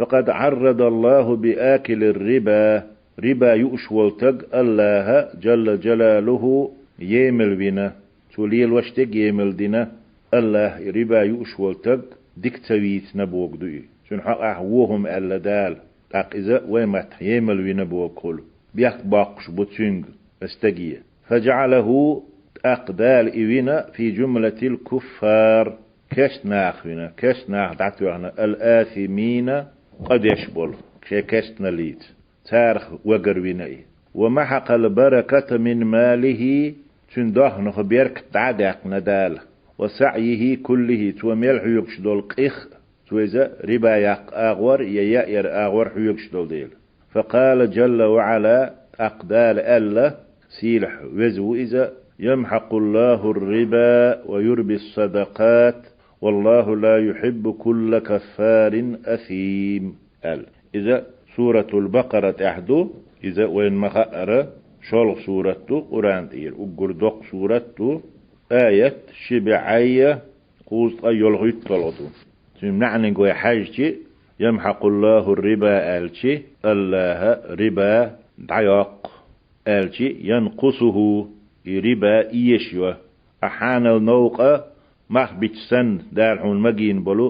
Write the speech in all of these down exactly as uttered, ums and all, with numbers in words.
فقد عرض الله بآكل الربا, риба юуш волу стаг АллахӀа, джалла джалалухӀу, емал вина, цо лелош дерг емал дина. АллахӀа и риба юуш волу стаг дика ца вийцина бохург ду и. Цуьнан хьокъехь вон хӀума аьлла Дала, тӀаккха иза вай маттахь емал вина бохург хуьлу. Бехк боккхуш бу цуьнга, стаге. فجعله, тӀаккха Дала и вина, في جملة الكفار, керста нахах вина, керста нахах дӀатоьхна, الآثمين, къа деш болу, шайн керстаналлица. Царах вагар вина и. ومحق البركة من ماله, цуьнан дохнах беркат дӀа а даьккхина Дала. وسعيه كله, цо мел хьоьгуш долу къих а, цо иза риба яккха агӀор я яа яра агӀор хьоьгуш долу дела. فقال جل وعلا, тӀаккха Дала аьлла, сийлахь веза ву иза: يمحق الله الربا ويربي الصدقات والله لا يحب كل كفار أثيم, аьлла. Иза Суратул Бакъара тӀехь ду, иза вайна ма-хаъара, шолгӀа сурат ду Къуръан тӀера, уггар доккха сурат ду, аят ши бӀе кхузткъе ялхитталгӀа ду. Цуьнан маьӀниг вай хьаьжчи, يمحق الله الربا аьлчи, АллахӀа риба дӀайоккху, аьлчи, ينقصه, и риба эшайо. Ахьа хьанал новкъа мах бича санна Дала хьуна магийна болу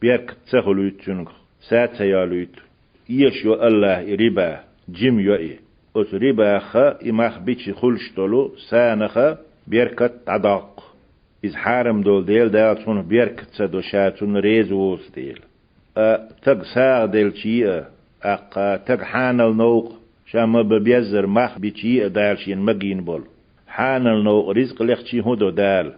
беркат ца хуьлуьйту цуьнгахь, са ца йолуьйту. Эшайо АллахӀа и риба, жима йо и. Оцу рибаха и мах бича хуьлуш долу санаха беркат дӀадоккху. Иза хьарам долу дела Дала цунах беркат ца до, ша цунна реза воцу дела. А стаг сагӀа делчи а, тӀаккха стаг хьанал новкъа, ша ма бан беззара мах бичи а Дала шена магийна болу. Хьанал новкъа ризкъ лехчи хӀун до Дала?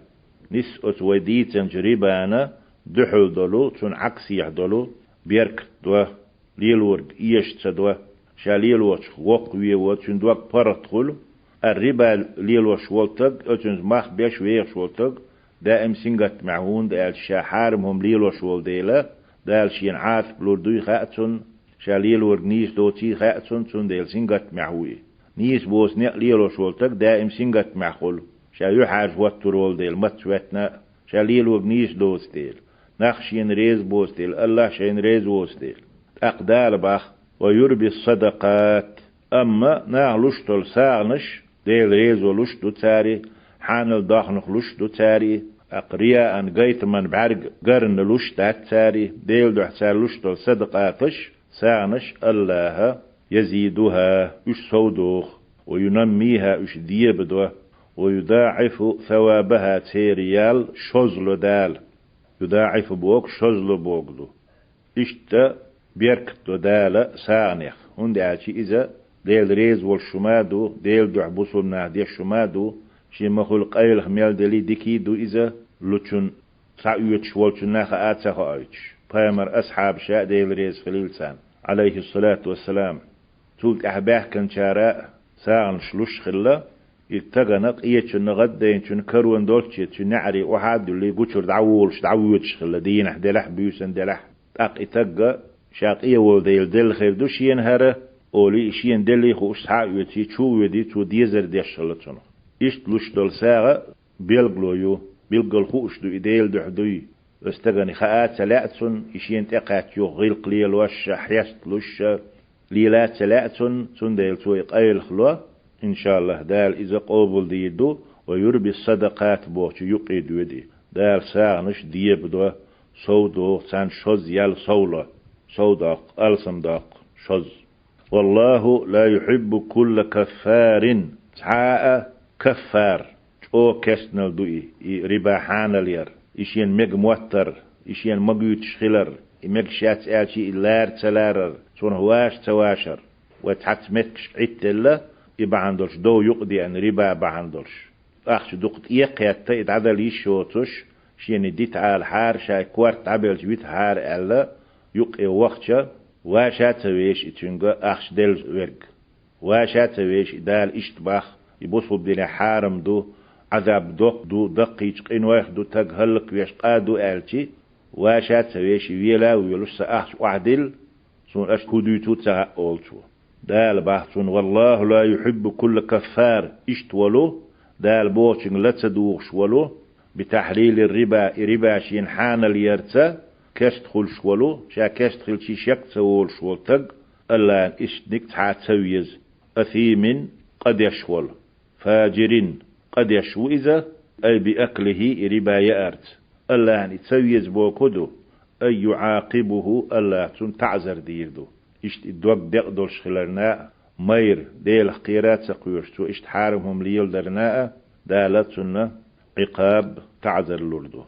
Нисса оцу вай дийцинчу рибана дуьхьал долу, цунна Ӏаксехь долу беркат до. Лелорг эша ца до, ша лелочух воккха вен во, цуьнан дог паргӀат хуьлу. А риба лелош волу стаг, оцуьнца мах беш вехаш волу стаг, даим сингаттамехь ву, хӀунда аьлча ша хьарам хӀума лелош волу дела, Дала шена Ӏазап лур дуй хаьа цунна, ша лелорг нийса доций хаьа цунна, цундела сингаттамехь ву и. Нийса боцу некъ лелош волу стаг даим сингаттамехь хуьлу, ша юьхьӀаьржа хӀоттур волу дела, маца веттина а, ша лелорг нийса доцу дела. Нах шена реза боцу дела, АллахӀ шайна реза воцу дела. ТӀаккха Дала боху: ويربي الصدقات. Амма наха луш долу сагӀанаш Делан резо луш ду цара, хьанал дохнах луш ду цара, тӀаккха рияан, гайтаман бӀаьрг гарна луш дац цара, Делан дуьхьа цара луш долу садакъаташ, сагӀанаш АллахӀа يزيدها, уьш сов доху, وينميها, уьш дебадо, ويضاعف ثوابها, церан ял шозло Дала. يضاعف боху шозло боху ду. Иштта беркат до Дала сагӀанех, хӀунда аьлча иза Дела реза волуш хӀума а ду, Делан дуьхьа бусулба нах деш хӀума а ду, шен ма-хуьллу къайлаха мел дели дикий а ду иза, лучун цхьаоьцуш волчунна хаа а ца хоуьйтуш, пайхамар асхьабаша а, Дела реза хилийла царна, Ӏалайхиссалату вассалам. Цул тӀаьхьа баьхкинчара а сагӀанаш луш хилла, и стагана къечунна, гӀаддайначунна карон долчче цуьнан неӀаре охьа а дуьллий, гучура дӀаволуш, дӀавоьдуш хилла, дийнахь делахь а, буьйсанна делахь а. ТӀаккха и стагга ша къе волу дела делла хир ду шена хӀара, олий, и шена деллий хууш схьа а оьций, чу а воьдий, цо дезар деш хилла цунах. Иштта луш долу сагӀа билгало ю, билггал хууш ду и Делан дуьхьа дуй. Оцу стагана хаа а ца лаьа цунна, и шена тӀекхаьчча юха гӀиллакх лелош а, хьесталуш а, лела а ца лаьа цунна, цундела цо и къайлаха ло, иншааллахӀ, Дала иза къобалдийр ду, ويربي الصدقات бохучу юкъе доьду и. Дала сагӀанаш дебадо, сов доху, царна шозза ял сов ло, сов доккху, алсам доккху, шозза. والله لا يحب كل كفار. Цхьа а каффар, чӀогӀа керстанал ду и, и риба хьанал яр, и шена мега моттар, и шена магойтуш хилар, и мегаш яц аьлча и лара ца ларар, цунах ваша ца вашар. Вай цхьацца меттигашка Ӏиттаделла, и бахьана долуш дов юкъадеана риба бахьана долуш. Ахча дукха тӀе а кхетта, и дӀадала йиш йоцуш, шена и дита Ӏалахьара, шайн корта дӀабелча витахьара аьлла, юккъе вахча, ваша а ца веш и цуьнга ахча делла верг. Ваша а ца веш и Дала иштта бах, и бусулба динехь хьарам ду, Ӏазаб доккха ду, даккхийчу къинойх ду, стаг хӀаллаквеш къа ду аьлчи, ваша а ца веш и вела а воьлуш, сан ахча охьадилла, суна аша хӀун дуьйцу ца хаьа олучо. Дала бах цунна: والله لا يحب كل كفار, иштта волу, Дала бохучуьнга ла ца дугӀуш волу, بتحليل الربا, и риба шена хьанал ярца, керста хуьлуш волу, ша керста хилчий шек ца волуш волу стаг, Аллахьан иштаниг цхьа а ца веза, асимин, къа деш волу, фажирин, къа деш ву иза, ай би аклихи риба яарца. Аллахьан и ца веза бохург ду, ай юӀакъибуху, Аллахь цунна таӀзар дийр ду. Иштта и дог декъа долуш хиларна а, майра, Делах кхера а ца кхоьруш, цо иштта хьарам хӀума леладарна а, Дала цунна Ӏикъаб, таӀзар лур ду.